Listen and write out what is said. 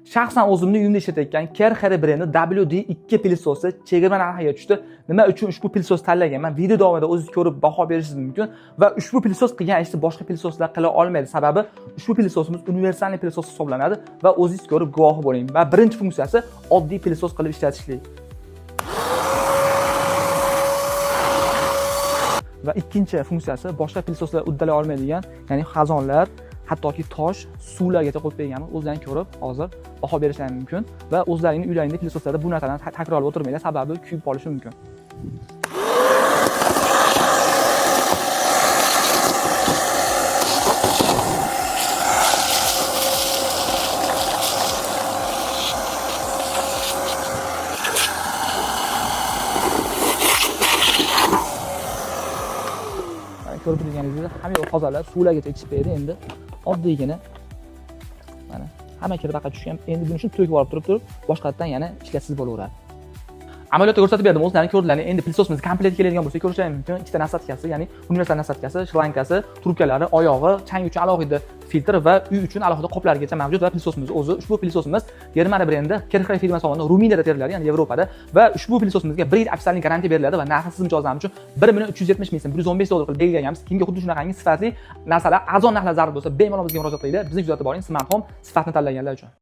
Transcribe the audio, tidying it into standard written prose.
Shaxsan o'zimni uyimda ishlatayotgan Kercher brendi WD2 пылесос i chegirma narxiga tushdi. Nima uchun ushbu пылесос tanlaganman? Video davomida o'zingiz ko'rib baho berishingiz mumkin va ushbu пылесос qilgan ishni boshqa пылесос lar qila olmaydi. Sababi ushbu пылесос imiz универсальный пылесос hisoblanadi va o'zingiz ko'rib guvohi bo'ling. Va birinchi funksiyasi oddiy пылесос qilib ishlatishlik. Va ikkinchi funksiyasi boshqa пылесос lar uddalay olmaydigan, ya'ni xazonlar, hattoki tosh, suvlargacha qo'yib berganmiz. O'zlaring ko'rib hozir baho berishlari mumkin va o'zlaringni uylaringda пылесос larda bu narsalarni takrorlab o'tirmanglar, sababi kuyib qolishi mumkin. Mana ko'rib turganingizdek, hamma yoq tozalar, suvlargacha ichib berdi. Endi oddiygina mana hamma kir baqa tushgan. Endi buni uchun to'kib olib turib boshqatdan yana ishlatsiz bo'laveradi. Amaliyotda ko'rsatib berdim, o'zlaring ko'rdilar. Endi пылесос imiz komplekt keladigan bo'lsa, ko'rishlaring mumkin. Ikkita насадка si, ya'ni universal насадка si, shlankasi, trubkalari, oyog'i, chang uchun alohida filtr va uy uchun alohida qoplargacha mavjud va пылесос imiz o'zi. Ushbu пылесос imiz Germaniya brendi Kercher firmasi tomonidan Ruminiyada teriladi, ya'ni Yevropada, va ushbu пылесос imizga 1 yil официальный garantiya beriladi va narxi siz mijozlar uchun 1 370 ming so'm, 115 dollar qilib belgilaganmiz. Kimga xuddi shunaqangi sifatli narsalar arzon narxlar zarur bo'lsa, bemalol bizga murojaat qilinglar. Bizni kuzatib boring. Smart Home sifatni tanlaganlar uchun.